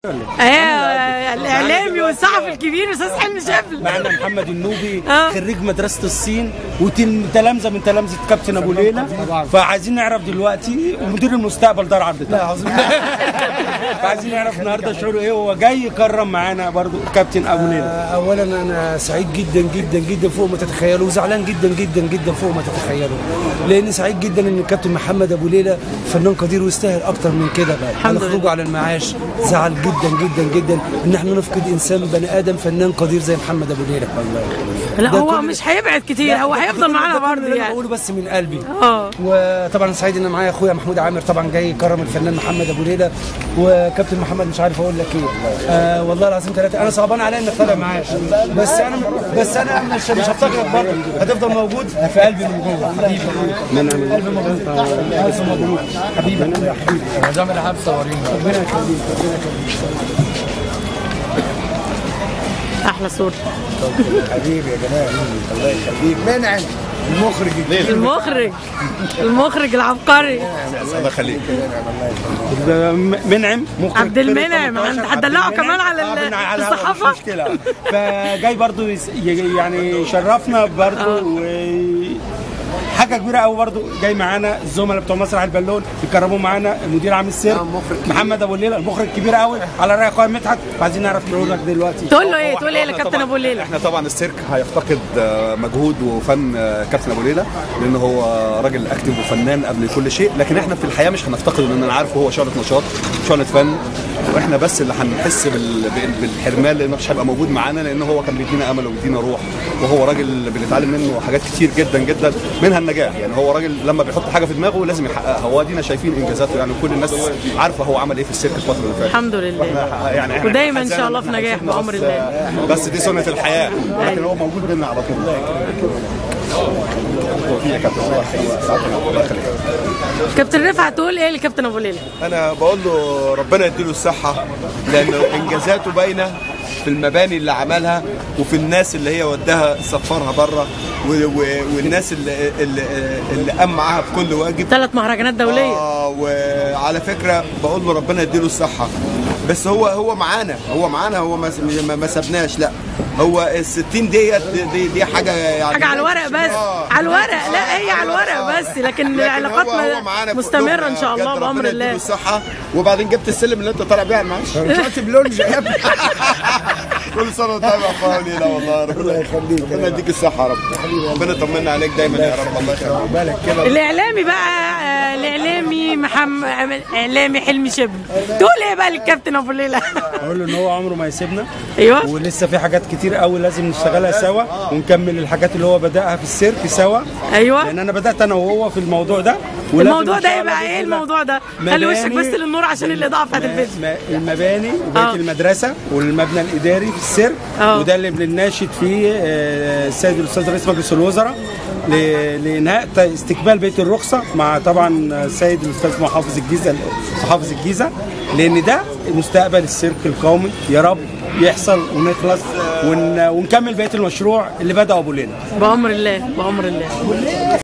ايوه الاعلامي والصحفي الكبير استاذ حلمي شبل. معانا محمد النوبي خريج مدرسه الصين وتلامذه من تلامذه كابتن ابو ليلى، فعايزين نعرف دلوقتي ومدير المستقبل دار عبد الله. فعايزين نعرف النهارده شعوره ايه وهو جاي يكرم معانا برضو كابتن ابو ليلى. اولا انا سعيد جدا جدا جدا فوق ما تتخيلوا، وزعلان جدا جدا جدا فوق ما تتخيلوا، لان سعيد جدا ان الكابتن محمد ابو ليلى فنان قدير ويستاهل اكتر من كده. على خروجه على المعاش زعل جدا جدا جدا ان احنا نفقد انسان بني ادم فنان قدير زي محمد ابو ليلى. لا هو مش هيبعد كتير، هو هيفضل معانا برضه يعني. بقوله بس من قلبي. وطبعا سعيد ان معايا اخويا محمود عامر طبعا جاي يكرم الفنان محمد ابو ليلى، وكابتن محمد مش عارف اقول لك ايه. والله العظيم ثلاثة انا صعبان عليا انك طالع معاش، بس انا مش هفتكرك برضه، هتفضل موجود في قلبي من جوه حبيبي. الف مبروك، الف مبروك حبيبي يا حبيبي. هنعمل حاجة صورين. ربنا يخليك، ربنا يخليك. احلى صورة حبيبي يا جماعة، الله يخليك. منعم المخرج المخرج المخرج العبقري، الله يخليك. منعم مخرج عبد المنعم، هتدلعه كمان على الصحافة، مش مشكلة. فجاي برضو يعني شرفنا برضو حاجة كبيرة قوي. برضو جاي معانا الزملاء بتوع مسرح البالون يكرموا معانا المدير عام السيرك محمد ابو ليلى، المخرج الكبير قوي على راي اخويا مدحت. عايزين نعرف شعورك دلوقتي، تقول له ايه؟ تقول ايه لكابتن ابو ليلى؟ احنا طبعا السيرك هيفتقد مجهود وفن كابتن ابو ليلى، لان هو راجل active وفنان قبل كل شيء، لكن احنا في الحياة مش هنفتقده، لان انا عارفه هو شعله نشاط، شعله فن، واحنا بس اللي هنحس بالحرمان لانه مش هيبقى موجود معانا، لان هو كان بيدينا امل وبيدينا روح، وهو راجل بنتعلم منه حاجات كتير جدا جدا منها النجاح. يعني هو راجل لما بيحط حاجة في دماغه لازم يحققها، هو ادينا شايفين انجازاته يعني، كل الناس عارفه هو عمل ايه في السيرك الفترة اللي فاتت. الحمد لله يعني ودايما ان شاء الله في نجاح بامر الله، بس دي سنة الحياة، لكن هو موجود بينا على طول. كابتن رفعت تقول ايه لكابتن ابو ليلى؟ انا بقول له ربنا يديله الصحة، لانه انجازاته باينة في المباني اللي عملها، وفي الناس اللي هي وداها سفرها بره، والناس اللي قام معاها بكل واجب. 3 مهرجانات دولية. وعلى فكرة بقول له ربنا يديله الصحة، بس هو معانا، هو معانا، هو ما سابناش. لا هو ال 60 ديت دي حاجة يعني حاجة على الورق بس. على الورق، لا هي على الورق بس، لكن علاقاتنا مستمرة ان شاء الله بامر الله. الصحة. وبعدين جبت السلم اللي انت طالع بيه على المعاش، طلعت بلونج يا ابني. كل سنة وانت طيب يا اخويا ليلى، والله ربنا يخليك، ربنا يديك الصحة يا رب، ربنا يطمنا عليك دايما يا رب. الله يخليك. الاعلامي بقى، الاعلامي محمد، اعلامي حلمي شبل، تقول ايه بقى للكابتن ابو ليلى؟ اقول له ان هو عمره ما يسيبنا. ايوه، ولسه في حاجات كتير قوي لازم نشتغلها سوا، ونكمل الحاجات اللي هو بدأها في السيرك سوا. ايوه، لان انا بدأت انا وهو في الموضوع ده. الموضوع ده يبقى ايه الموضوع ده؟ خلي وشك بس للنور عشان الاضاءة بتاعت الفيديو. المباني وبيت المدرسة والمبنى الاداري في السيرك، وده اللي بنناشد فيه السيد الاستاذ رئيس مجلس الوزراء لانهاء استكمال بيت الرخصة مع طبعا السيد الاستاذ محافظ الجيزة، محافظ الجيزة، لان ده مستقبل السيرك القومي. يا رب يحصل ونخلص ونكمل بقية المشروع اللي بدأه ابو ليلى بامر الله، بامر الله.